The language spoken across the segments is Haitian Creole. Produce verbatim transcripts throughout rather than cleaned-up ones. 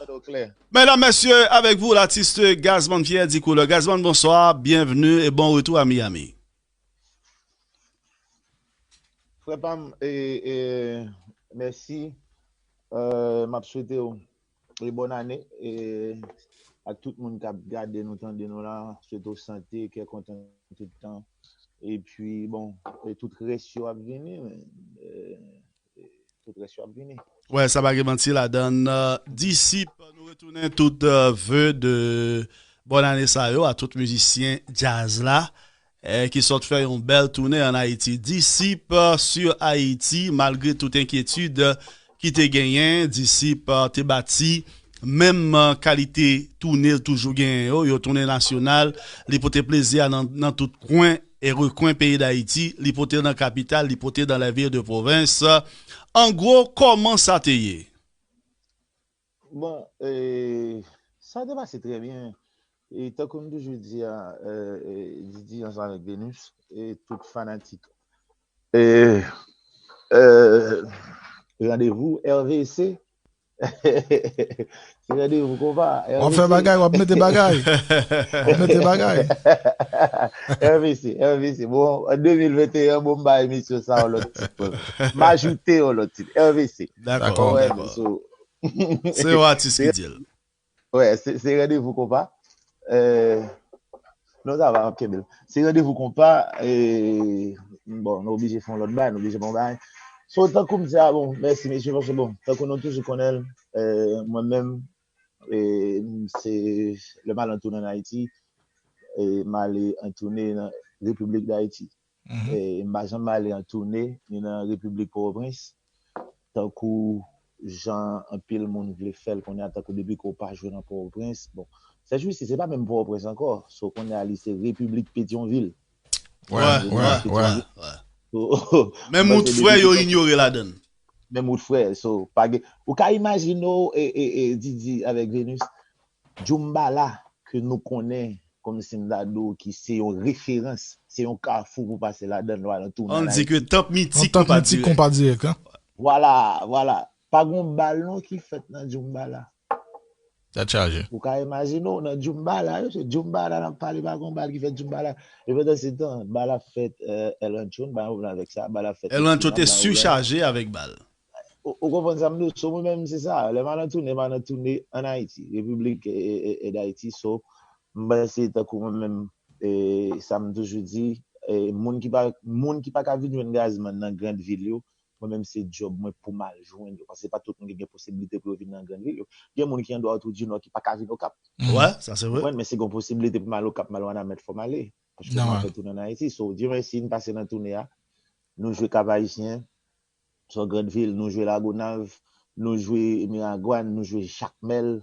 Tande w klè. Mesdames, messieurs, avec vous, l'artiste Gazman Pierre Dicouleur. Gazman, bonsoir, bienvenue et bon retour à Miami. Frè pa m, e, e, mèsi. E, m ap swete w e bòn ane e ak tout moun k ap gade nou, tande nou la. Swete w sante, kè kontan tout tan. Epi, bon, e tout rès yo ap vini, men, e, e tout rès yo ap vini. Wè, sa pa gen manti ladan l. Disip, nou retounen tout, e, ve de bòn ane sa yo a tout mizisyen djaz la, e, ki sot fè yon bèl toune an Ayiti. Disip, e, sur Haïti, malgre tout enkyetid, e, ki te genyen, Disip, e, te bati menm, e, kalite toune l toujou genyen yo, yo toune nasyonal, li pote plezi a nan, nan tout kwen e rekwen peyi Dayiti, li pote nan kapital, li pote dans les villes de province. An gwo, kòman sa te ye? Bon, e, sa te pase trè byen. E tankou m toujou di a, e, e, Didi ansanm avèk Venus, e tout fanatik, e, e, randevou R V C. Se randevou konpa, W ap fè R V C. Bagay, w ap mete bagay. W ap mete bagay. R V C, R V C. Bon, an de mil venteyen, bon, m ba emisyon sa yon lòt tit. M ajoute yon lòt tit. R V C. Dakò, dakò. So, se yon atis ki di l. Wè, se, se randevou konpa. E, non, sa va, m ap kenbe l. Se randevou konpa. E, bon, nou oblije fè yon lòt bagay, nou oblije fè yon bagay. So, tankou m di a, bon, mèsi, mesye, paske, bon, tankou nou toujou konnen l, e, mwen menm, e, se lè m al an toune an Ayiti, e, m ale an toune nan Repiblik Dayiti. E m pa janm ale an toune ni nan Repiblik Pòtoprens, tankou jan anpil moun vle fè l kounye a, tankou depi ke w pa jwe nan Pòtoprens, bon, sèjousi, se pa menm Pòtoprens ankò, so kounye a, li se Repiblik Petyonvil. Wè, wè, wè. So, menm wout frè yo inyore ladan l. Menm wout frè, so, pa gen, ou ka imajine w, e, e, e, Didi avèk Venus, Djoumbala ke nou konnen, kòmsi m ta di w, ki se yon referans, se yon kafou pou pase ladan l, lè w al an toune an Ayiti. On di ke tanp mitik konpa dirèk. Tanp mitik konpa dirèk, en. Vwala, vwala. Pa gon bal non ki fèt nan Djoumbala. Tèt chaje. Ou ka imajine w nan Djoumbala, yo, se Djoumbala n ap pale, pa gon bal ki fèt Djoumbala. E pandan se tan, bal ap fèt, e, El Rancho, n pa gen pwoblèm avèk sa, bal ap fèt. El Rancho te sichaje avèk bal. Ou, ou konprann sa m di w? So, mwen menm, se sa. Lè m al an toune, m al an toune an Ayiti, Repiblik, e, e, e, e Dayiti. So, m panse tankou mwen menm, e, sa m toujou di, e, moun ki pa, moun ki pa ka vin jwenn Gazman nan grann vil yo, mwen menm, se djòb mwen pou m al jwenn yo. Paske se pa tout moun ki gen posiblite pou yo vin nan grann vil yo. Gen moun ki andwa Wout di Nò ki pa ka vin Okap. Wè, sa se vre. Ou konprann? Men si gen posiblite pou m al Okap, m al Wanament, fò m ale. Paske m ap fè toune an Ayiti. So, Dye mèsi, n pase nan toune a. Nou jwe Kap Ayisyen, sou Granvil, nou jwe Lagonav, nou jwe Miragwàn, nou jwe Jakmèl,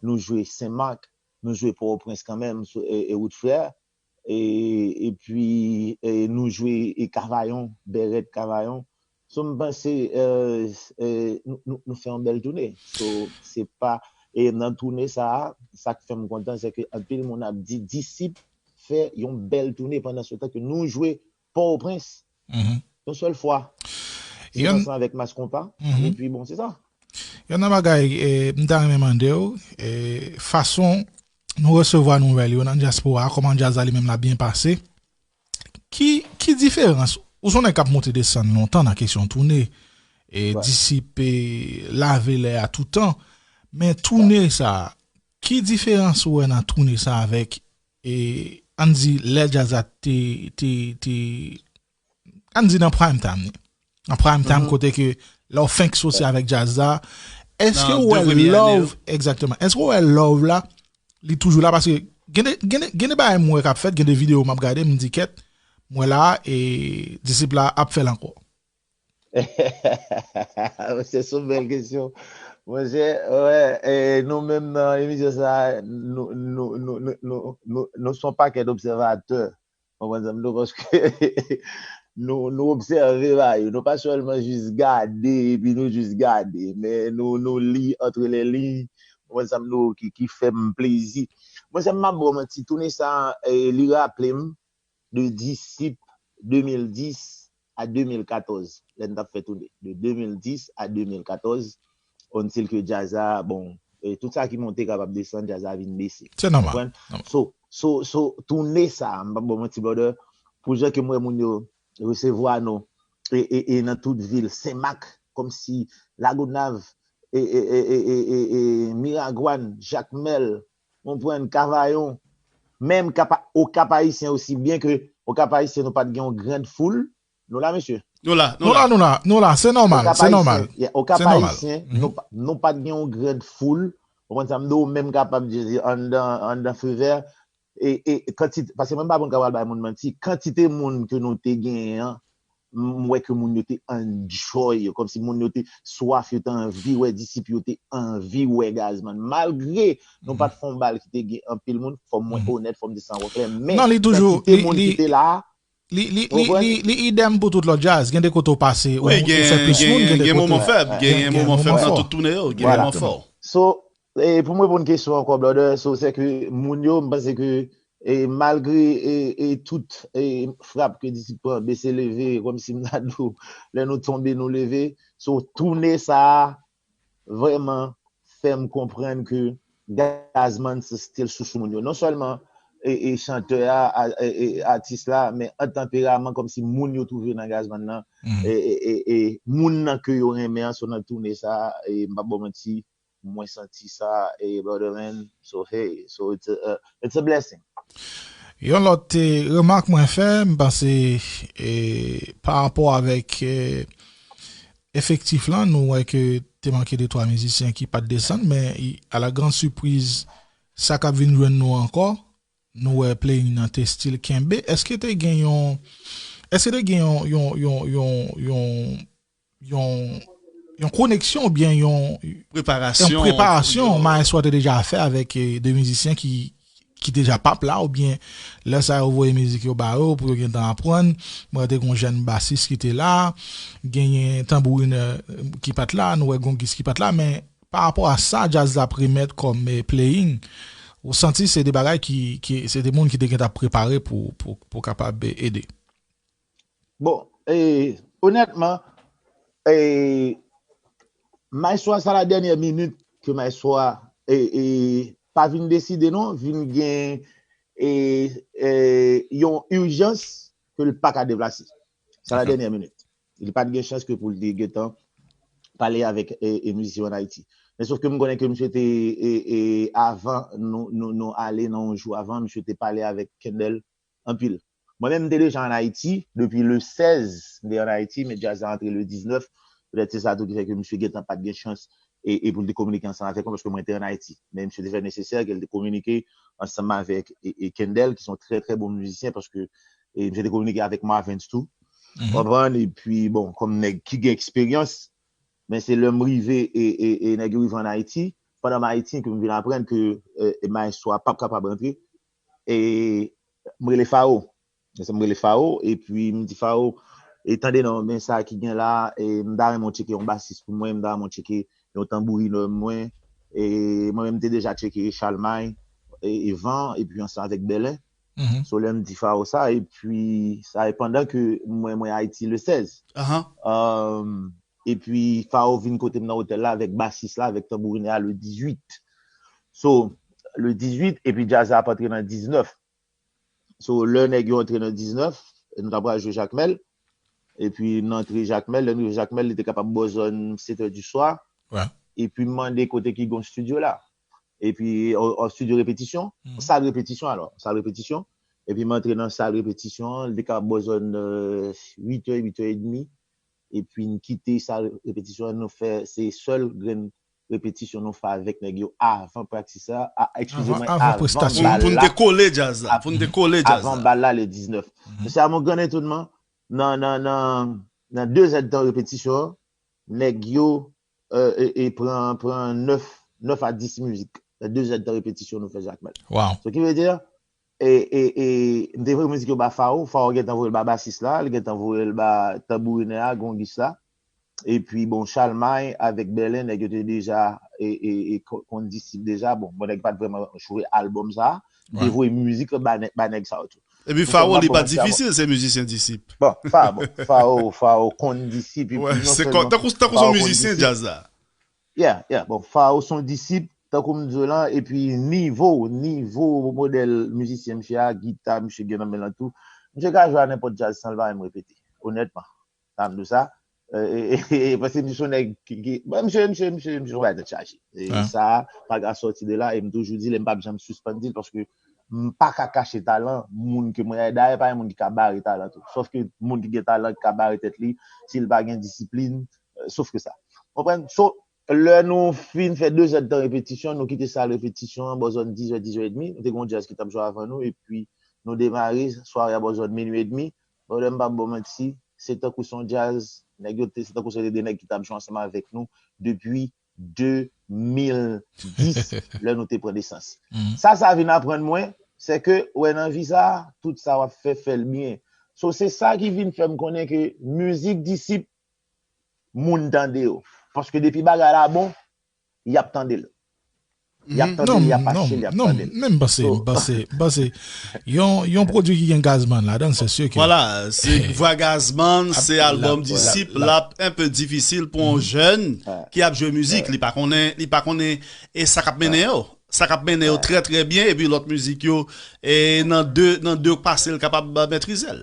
nou jwe Senmak, nou jwe Pòtoprens kanmenm, sou, e, e wout frè, e, epi, e, nou jwe, e, Kavayon, Bèrèt Kavayon. So, m panse, e, e, nou, nou, nou fè yon bèl toune. So, se pa, e nan toune sa a, sa k fè m kontan, se ke anpil moun ap di Disip fè yon bèl toune pandan se tan ke nou jwe Pòtoprens yon sèl fwa. Se ansanm avèk Mas Konpa. Epi bon, se sa. Yon nan bagay, e, m ta renmen mande w, e, fason nou resevwa nouvèl yo nan dyaspora, kòman djaz la li menm l ap byen pase. Ki, ki diferans, ou se yon nèg k ap monte desann lontan nan kesyon toune, e, Disip, e, lave lè a toutan, men toune sa, ki diferans ou wè nan toune sa avèk, e, ann di, lè djaz la te, te, te, ann di nan prime time li. Nan prime time kote ke lè w fenk soti avèk djaz la, èske ou wè love, egzakteman, èske ou wè love la, li toujou la? Paske gen de, gen de, gen de bagay m wè k ap fèt, gen de videyo m ap gade, m di kèt, m wè la, e Disip la ap fè l ankò. Se yon bèl kesyon. Monchè, wè, e, nou menm nan emisyon sa, nou, nou, nou se yon pakèt obsèvatè. Konprann sa m di w, paske nou, nou obsève bagay yo. Nou pa sèlman jis gade, epi nou jis gade, men nou, nou li entre les lignes. Konprann sa m di w, ki, ki fè m plezi. Mwen, sa m ap ba w manti, toune sa, e, li raple m de Disip de mil dis a de mil katòz, lè n t ap fè toune. De de mil dis a de mil katòz, until ke djaz la, bon, E tout sa ki monte kapab desann, djaz la vin bese. Se nòmal. Konprann? So, so, so, toune sa, m p ap ba w manti, brother, pou jan ke m wè moun yo resevwa nou, e, e, e nan tout vil, Senmak, kòmsi Lagonav, e, e, e, e, e, e, e Miragwàn, Jakmèl, konprann, Kavayon, menm Kapa, Okap Ayisyen osi, byen ke Okap Ayisyen nou pa t gen yon grand foul, nou la, mesye? Nou la, nou la, nou la, nou la, se nòmal, se nòmal. Okap Ayisyen, nou pa t gen yon grand foul, ou konprann sa m di w, menm kapab di anndan, anndan Feu Vert, e, e kantite, paske mwen m pa moun k ap al bay moun manti, kantite moun ke nou te genyen an, m wè ke moun yo te enjoy, kòmsi moun yo te swaf, yo te anvi wè disip, yo te anvi wè Gazman. Malgre nou pa t fè yon bal ki te gen anpil moun, fò mwen onèt, fò m di sa ankò klè, men kantite moun ki te la a, li, li, li, li, li idèm pou tout lòt djaz. Gen de kote w pase, ou, ou fè plis moun, gen de kote gen moman fèb, gen moman fèb nan tout toune yo, gen moman fò. So, e pou m reponn kesyon ankò, brother, so, se ke moun yo, m panse ke, e malgre, e, e tout, e frap ke Disip pran, bese leve, kòmsi m ta di w, lè nou tonbe, nou leve, so, toune sa a, vrèman fè m konprann ke Gazman se still chouchou moun yo. Non sèlman e, e chantè a, a, e, e atis la, men an tanperaman, kòmsi moun yo twouve nan Gazman nan, e, e, e, e moun nan ke yo renmen an, so nan toune sa, e m p ap ba w manti, mwen santi sa, e brother man, so hey, so it's a, a, it's a blessing. Yon lòt, e, remak mwen fè, m panse, e, pa rapò avèk, e, efektif lan, nou wè ke te manke de twa mizisyen ki pa t desann, men i- à la grande surprise, sa k ap vin jwenn nou ankò, nou wè Playing nan te still kenbe. Èske te gen yon, èske te gen yon, yon, yon, yon, yon, yon, yon koneksyon oubyen yon, yon preparasyon, preparasyon Maestro te deja fè avèk, e, de mizisyen ki, ki deja p ap la, oubyen lè sa yo voye mizik yo ba yo pou yo gentan aprann? Mwen te gon jèn basis ki te la, genyen tanbourinè ki pa t la, nou wè gongis ki pa t la, men pa rapò a sa djaz la ap remèt kòm, e, Playing, ou santi se de bagay ki, ki, se de moun ki te gentan ap prepare pou, pou, pou kapab ede. Bon, e, onètman, e, Maestro a, sa la dènyè minit ke Maestro a, e, e, pa vin deside non, vin gen, e, e, yon ijans ke l pa ka deplase. Sa la dènyè minit. Li pa t gen chans ke pou l te gentan pale avèk, e, e, mizisyen yo ann Ayiti. Men sòf ke m konnen ke misye te, e, e, avan nou, nou, nou ale nan yon jou avan, misye te pale avèk Kendel anpil. Mwen menm, m te deja ann Ayiti, depi le sèz, m te ann Ayiti, men djaz la antre le diznèf. Petèt se sa tou ki fè ke misye gentan pa t gen chans e, e pou l te kominike ansanm avèk mwen, paske mwen te ann Ayiti. Men misye te fè nesesè ke l te kominike ansanm avèk, e, e Kendel, ki se yon trè, trè bon mizisyen, paske, e, misye te kominike avèk Marvens tou. Konprann? Epi, bon, kòm nèg ki gen eksperyans, men se lè m rive, e, e, e nèg yo rive ann Ayiti, pandan m Ayiti, ke m vin aprann ke, e, e Maestro a p ap kapab antre. E m rele Faro. Se sa m rele Faro, epi m di Faro, e tande non, men sa ki gen la, e m ta renmen w tcheke yon basis pou mwen, m ta renmen w tcheke yon tanbourinè mwen, e mwen menm m te deja tcheke Chalmay, e, e Van, epi ansanm avèk Bèlen. So lè m di Faro sa, epi sa e pandan ke mwen, mwen Ayiti le sèz. Um, epi Faro vin kote m nan otèl la avèk basis la, avèk tanbourinè a le dizuit. So, le dizuit, epi djaz la ap antre nan diznèf. So, lè nèg yo antre nan diznèf, nou ta pral jwe Jakmèl. Epi, n antre Jakmèl, lè n rive Jakmèl, li te kapab bò zòn sèt è di swa. Epi, m mande kote ki gon estidyo la. Epi, o, o, estidyo repetisyon, sal repetisyon alò, sal repetisyon. Epi, m antre nan sal repetisyon an, li te kapab bò zòn, e, uit è, uit è edmi. Epi, n kite sal repetisyon an, nou fè, se sèl grenn repetisyon nou fè avèk nèg yo avan praktis la, a, eskize mwen, avan bal la. Pou n te kole djaz la, pou n te kole djaz la. Avan bal la, le diznèf. Men se a mon grand étonnement, nan, nan, nan, nan de zèdtan repetisyon an, nèg yo, e, e, e pran, pran nèf, nèf a dis mizik. Nan de zèdtan repetisyon nou fè Jakmèl. Sa ki vle di, e, e, e, m te voye mizik yo ba Faro, Faro gentan voye l ba basis la, li gentan voye l ba tanbourinè a, gongis la. Epi, bon, Chalmay avèk Bèlen, nèg yo te deja, e, e, e, ko-, konn Disip deja. Bon, bon, nèg pa t vrèman jwe albòm sa. M te voye mizik ba nè-, ba nèg sa yo tou. Epi Faro, li pa difisil, se mizisyen Disip. Bon, Faro, bon, Faro, Faro konn Disip, epi non sèlman Faro konn Disip. Tankou, tankou se yon mizisyen djaz la. Yeah, yeah, bon, Faro se yon Disip, tankou m di w lan, epi nivo, nivo modèl mizisyen misye a, gita misye gen nan men l lan tou, misye ka jwe a nenpòt djaz san l pa menm repete, onètman. Sa m di w sa. E, e, e, e, paske misye se yon nèg ki, ki, bon, misye, misye, misye, misye se yon bagay tèt chaje. E sa, pa ka sòti de la, e m toujou di l, e m p ap janm sispann di l, paske m pa ka kache talan moun ke mwen ye. Dayè, pa gen moun ki ka bare talan tou. Sòf ke moun ki gen talan ki ka bare tèt li, si l pa gen disiplin, e, sòf ke sa. Konprann? So, lè nou fin fè de zè d tan repetisyon, nou kite sal repetisyon an bò zòn diz è, diz è edmi, nou te gen yon djaz ki t ap jwe avan nou, epi nou demare sware a bò zòn minui edmi. Brother, m p ap ba w manti, se tankou se yon djaz, nèg yo te, se tankou se te de nèg ki t ap jwe ansanm avèk nou depi de mil dis, lè nou te pran nesans. Sa, sa vin aprann mwen, se ke, wè, nan vi sa, tout sa w ap fè, fè l byen. So, se sa ki vin fè m konnen ke mizik Disip, moun tande yo. Paske depi bagay la bon, y ap tande l. Y ap tande l, y ap achte l, y ap tande l. Men m panse, m panse, m panse, yon, yon pwodui ki gen Gazman ladan l, se si ke... Vwala, se vwa Gazman, se albòm Disip, l ap enpe difisil pou yon jèn ki ap jwe mizik, li pa konnen, li pa konnen, e sa k ap mennen yo. Sa k ap mennen yo trè, trè byen, epi lòt mizik yo, e nan de, nan de pase, l kapab, e, metrize l.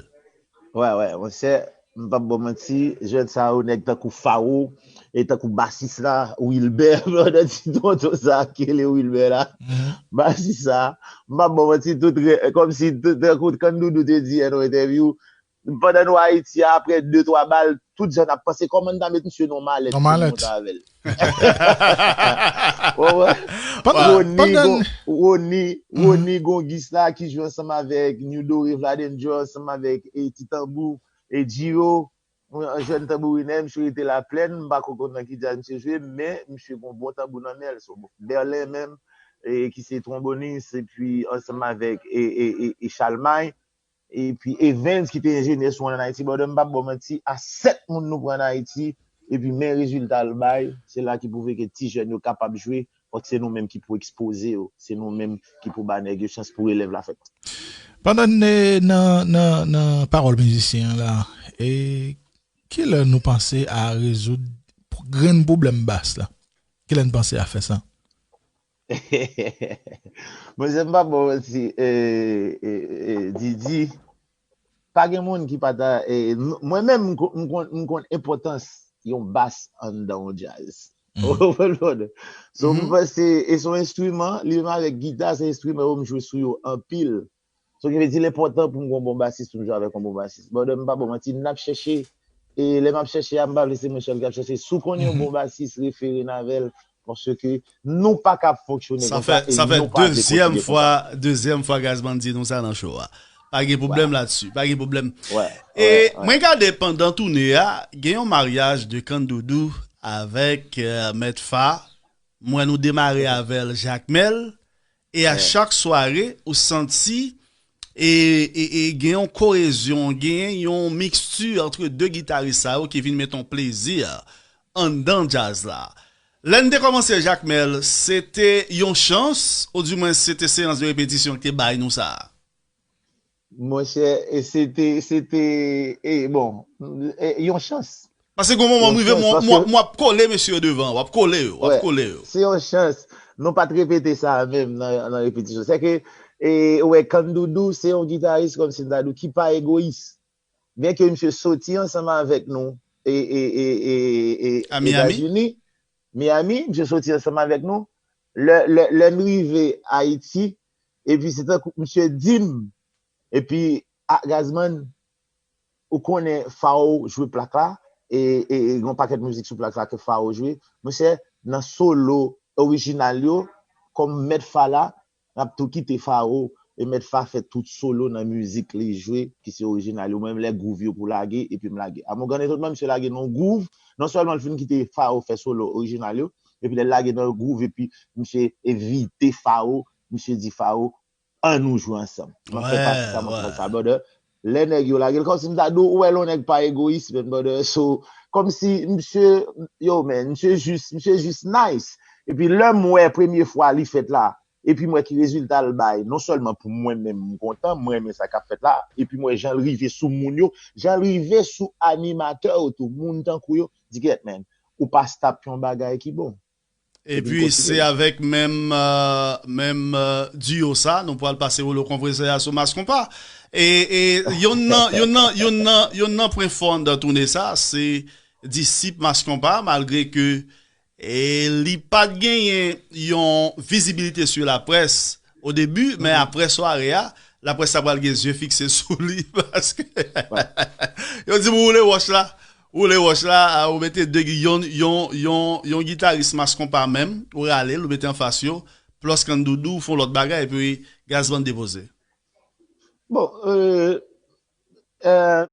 Wè, wè, monchè, m p ap ba w manti, jèn sa yo, nèg tankou Faro, e tankou basis la, Wilbè, nan ti tonton sa ki rele Wilbè la. Basis sa, m p ap ba w manti, tout re-, kòmsi, tout, tankou Kandoudou te di nan yon entèvyou, pandan nou Ayiti a, apre de, twa bal, tout jèn ap panse kòman n ta met misye nan yon malèt pou n monte avè l. Ou wè? Rony, Rony, Rony Gongis la, ki jwe ansanm avèk New Dore, Vladenjor, ansanm avèk, e, Ti Tanbou, e, Giro, yon jèn tanbourinè, misye rete Laplèn, m pa ko konn nan ki djaz misye jwe, men misye gon bon tanbou nan men l. So, Berlin menm, e, ki se twonbonis, epi ansanm avèk, e, e, e, e Chalmay, epi Evens ki te enjenyè son ann Ayiti, brother, m p ap ba w manti, a sèt moun nou pran ann Ayiti, epi men rezilta l bay, se la ki pwouve ke ti jèn yo kapab jwe, fòk se nou menm ki pou ekspoze yo, se nou menm ki pou ba nèg yo chans pou relèv la fèt. Pandan n, e, nan, nan, nan pawòl mizisyen an la, e kilè nou panse a rezoud grenn pwoblèm bas la? Kilè n panse a fè sa? Monchè, m p ap ba w manti, e, e, e, Didi, pa gen moun ki pa ta, e, n-, mwen menm, m ko-, m konn, m konn enpòtans yon bas anndan yon djaz. Ou konprann? So, m panse, e se yon enstriman, li menm avèk gita, se enstriman yo m jwe sou yo anpil. So, ki vle di, l enpòtan pou m gen yon bon basis, pou m jwe avèk yon bon basis. Brother, m pa ba w manti, n ap chèche, e lè m ap chèche a, m pa vle se mwen sèl k ap chèche. Si w konn yon bon basis, refere n avè l, paske nou pa ka fonksyone konsa, e nou pa vle kontinye konsa. Sa fè dezyèm fwa, dezyèm fwa Gazman di nou sa nan show a. Pa gen pwoblèm ladsi, pa gen pwoblèm. E mwen gade pandan toune a, gen yon maryaj de Kandoudou avèk, e, Mèt Fa. M wè nou demare avè l Jakmèl, e a chak sware, ou santi, e, e, e gen yon koyezyon, gen yon miksti ant de gitaris sa yo ki vin met yon plezi anndan djaz la. Lè n te kòmanse Jakmèl, se te yon chans, oudimwen se te seyans de repetisyon ki te bay nou sa? Monchè, e se te, se te, e, bon, e, yon chans. Paske gon moman m rive, m, m, m ap kole mesye yo devan, w ap kole yo, w ap kole yo. Se yon chans. Nou pa t repete sa menm nan, nan repetisyon. Se ke, e, ou wè, Kandoudou, se yon gitaris, kòmsi m ta di w, ki pa egoyis. Byen ke misye soti ansanm avèk nou, e, e, e, e, e, Etazini, Miami, misye soti ansanm avèk nou. Lè, lè, lè n rive Ayiti, epi se tankou misye di m, epi, a, Gazman, ou konnen Fao jwe plak la, e, e, e gen yon pakèt mizik sou plak la ke Fao jwe. Monchè, nan solo orijinal yo, kòm Mèt Fa la, n ap tou kite Fao, e Mèt Fa fè tout solo nan mizik li jwe, ki se orijinal yo. Mwen menm lè gwouv yo pou lage, epi m lage. A Morgan Entertainment, misye lage nan gwouv, non sèlman l fin kite Fao fè solo orijinal yo, epi lè l lage nan gwouv, epi misye envite Fao, misye di Fao, ann nou jwe ansanm. M ap fè pati sa, m ap fè pati sa, brother. Lè nèg yo lage l, kòmsi m ta di w, ou wè lè yon nèg pa egoyis, man, brother. So, kòmsi misye, yo, man, misye jis, misye jis nice. Epi lè m wè premye fwa li fèt la, epi m wè ki rezilta l bay, non sèlman pou mwen menm m kontan, m renmen sa k ap fèt la, epi m wè jan l rive sou moun yo, jan l rive sou animatè yo tou, moun tankou yo, di, "Kèt, man, ou pa stop yon bagay ki bon." Epi se avèk menm, euh, menm euh, duo sa, nou pral pase woulo konpresè a sou Mass Konpa. E, e youn nan, youn nan, youn nan, youn nan pwen fò anndan toune sa, se disip Mass Konpa, malgre ke e li pa t genyen yon vizibilite sou laprès o debi, men apre sware a, laprès la pral gen zye fikse sou li, paske yo di m woule wòch la, woule wòch la, a, ou mete de gi-, yon, yon, yon, yon gitaris Mass Konpa menm, ou rale l, ou mete anfas yo, plòs Kandoudou, ou fè yon lòt bagay, epi gaz bann depoze. Bon, euh, euh,